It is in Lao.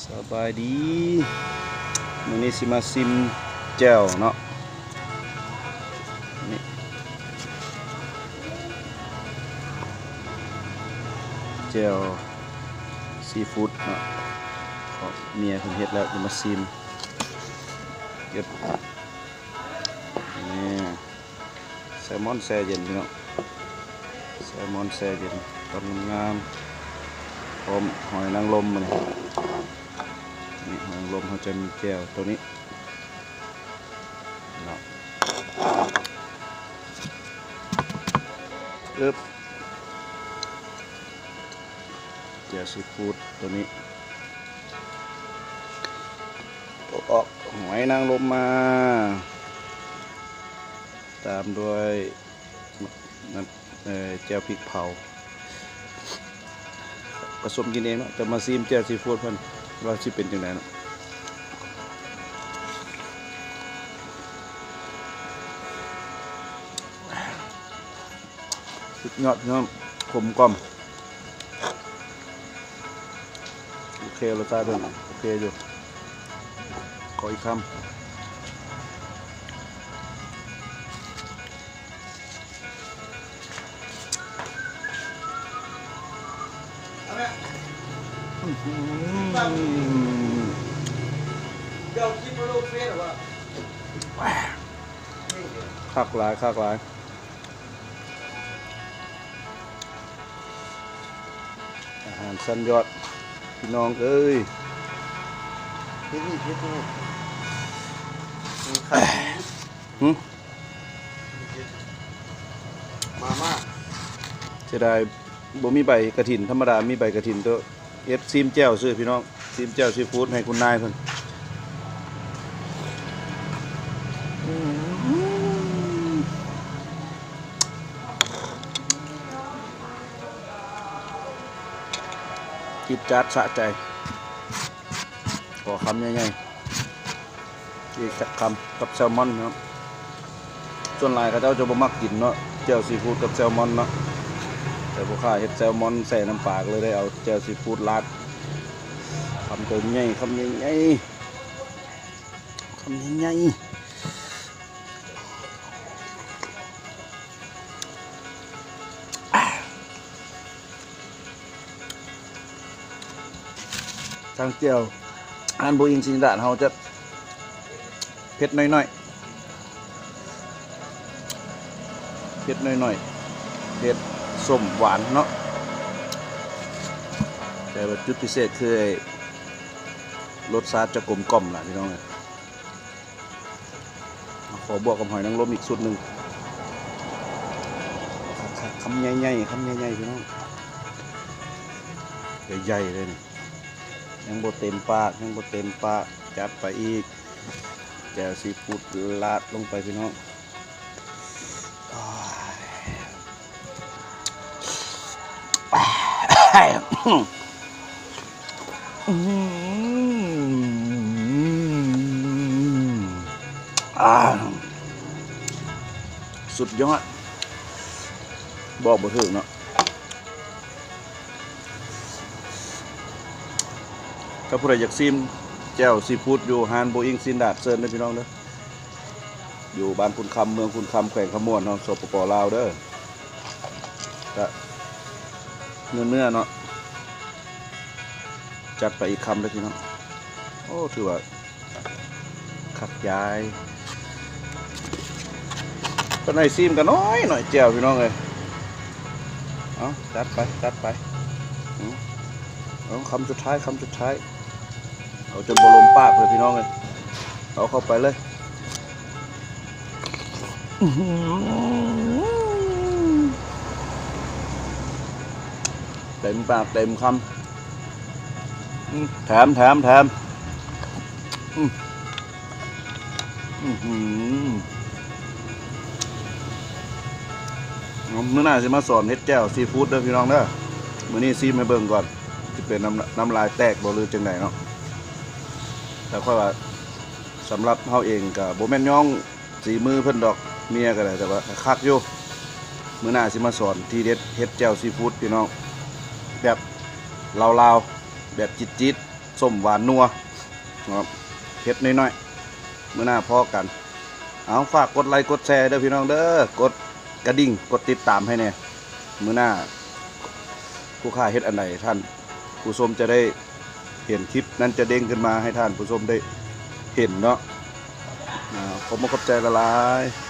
ສະບາຍດີ ມື້ນີ້ຊິມາຊິມແຈ່ວເນາະ ນີ້ ແຈ່ວຊີຟູດເນາະ ເມຍເພິ່ນເຮັດແລ້ວ ຊິມາຊິມ ເກັບ ນີ້ ແຊລມອນແຊ່ເຢັນພີ່ນ້ອງ ແຊລມອນແຊ່ເຢັນ ຕອນງາມໆ ພ້ອມຫອຍນາງລົມມື້ນີ້ ນີ້ຫອຍນາງລົມ ເຮົາຈະມີແຈ່ວໂຕນີ້ເນາະ ອຶບ ແຈ່ວຊີຟູດໂຕນີ້ ອອກ ຫອຍນາງລົມມາ ຕາມດ້ວຍ ນັ້ນ ເອີ ແຈ່ວພິກເຜົາ ປະສົມກິນເອງເນາະ ແຕ່ມາຊີມແຈ່ວຊີຟູດເພິ່ນວ່າຊິເປັນຈັ່ງໃດເນາະ ສຸດຍອດພີ່ນ້ອງ ກົມກ່ອມ ໂອເຄ ລົດຊາດເພິ່ນໂອເຄຢູ່ ຂໍອີກຄຳ ຄັກຫຼາຍ ຄັກຫຼາຍ. ອາຫານຊັ້ນຍອດ ພີ່ນ້ອງເອີຍ ເຮັດນີ້ເຮັດໂຕ ມັນຄັກ ຫື ມາ ມາ ເສຍດາຍບໍ່ມີໃບກະຖິນ ທຳມະດາມີໃບກະຖິນໂຕ ເຮັດຊີມແຈ່ວຊື່ພີ່ນ້ອງ ຊີມແຈ່ວຊີຟູດໃຫ້ຄຸນນາຍເພິ່ນ ອືມ. ຈິດຈາດສະໃຈ ຂໍຄຳໃຫຍ່ໆ ອີກຈັກຄຳກັບແຊລມອນເນາະ ສ່ວນຫຼາຍເຂົາເຈົ້າຈະບໍ່ມັກກິນເນາະ ແຈ່ວຊີຟູດກັບແຊລມອນເນາະ ແຕ່ພໍ່ຄ້າເຮັດແຊລມອນໃສ່ນ້ຳປາ ກໍເລີຍໄດ້ເອົາແຈ່ວຊີຟູດລາດ ຄຳໂຕໃຫຍ່ໆ ຄຳໃຫຍ່ໆ ຄຳໃຫຍ່ໆ. ທາງແຈ່ວຮ້ານບໍ່ອີງຊິນດາດເຮົາຈະເຜັດໜ້ອຍໆ ເຜັດໜ້ອຍໆ ເຜັດສົ້ມຫວານເນາະ ແຕ່ວ່າຈຸດພິເສດຄືລົດຊາດຈະກົມກ່ອມລະພີ່ນ້ອງເອີຍ. ຂໍບວກກັບຫອຍນາງລົມອີກຊຸດໜຶ່ງ ຄັກໆ ຄຳໃຫຍ່ໆ ຄຳໃຫຍ່ໆ ພີ່ນ້ອງ ໃຫຍ່ໆ ເລີຍນີ້ ຍັງບໍ່ເຕັມປາກ ຍັງບໍ່ເຕັມປາກ ຈັດໄປອີກ ແຈ່ວຊີຟູດລາດລົງໄປ ພີ່ນ້ອງ. ອືມ ອາ ສຸດຍອດ ບອກບໍ່ຖືກເນາະ ຖ້າຜູ້ໃດຢາກຊີມແຈ່ວຊີຟູດຢູ່ຮ້ານບໍ່ອີງຊິນດາດ ເຊີນເດີພີ່ນ້ອງເດີ. ຢູ່ບ້ານຄຸນຄຳ ເມືອງຄຸນຄຳ ແຂວງຄຳມ່ວນເນາະ ສປປ ລາວເດີ ກະເນື້ອໆ ເນາະ ຈັດໄປອີກຄຳເດີພີ່ນ້ອງ ໂອ້ ຖືວ່າຄັກຫຼາຍ ເພິ່ນໃຫ້ຊີມກະໜ້ອຍໆ ແຈ່ວພີ່ນ້ອງເອີຍ ເອົາ ຈັດໄປ ຈັດໄປ ເອົາ ຄຳສຸດທ້າຍ ຄຳສຸດທ້າຍ. ເອົາຈົນບໍ່ລົມປາກເລີຍພີ່ນ້ອງເອີຍ ເອົາເຂົ້າໄປເລີຍ ອືຫື ເຕັມປາກເຕັມຄຳ ອືມ ແຖມ ແຖມ ແຖມ ອືມ ອືຫື ມື້ໜ້າຊິມາສອນເຮັດແຈ່ວຊີຟູດເດີພີ່ນ້ອງເດີ ມື້ນີ້ຊີມໃຫ້ເບິ່ງກ່ອນ. ຊິເປັນນ້ຳ ນ້ຳລາຍແຕກບໍ່ ຫຼືຈັ່ງໃດເນາະ ແຕ່ຂ້ອຍວ່າ ສຳລັບເຮົາເອງກະບໍ່ແມ່ນຍ້ອງຝີມືເພິ່ນດອກ ເມຍກະໄດ້ ແຕ່ວ່າຄັກຢູ່ ມື້ໜ້າຊິມາສອນທີເດັດເຮັດແຈ່ວຊີຟູດພີ່ນ້ອງ ແບບລາວໆ ແບບຈີດໆ. ສົ້ມຫວານນົວເນາະ ເຜັດໜ້ອຍໆ ມື້ໜ້າພໍ້ກັນ. ເອົາ ຝາກກົດໄລກົດແຊເດີພີ່ນ້ອງເດີ ກົດກະດິ່ງ ກົດຕິດຕາມໃຫ້ແດ່. ມື້ໜ້າຜູ້ຂ້າເຮັດອັນໃດ ທ່ານຜູ້ຊົມຈະໄດ້ເຫັນ ຄລິບນັ້ນຈະເດ້ງຂຶ້ນມາໃຫ້ທ່ານຜູ້ຊົມໄດ້ເຫັນເນາະ. ອາ ຂອບມຸກຂອບໃຈຫຼາຍໆ.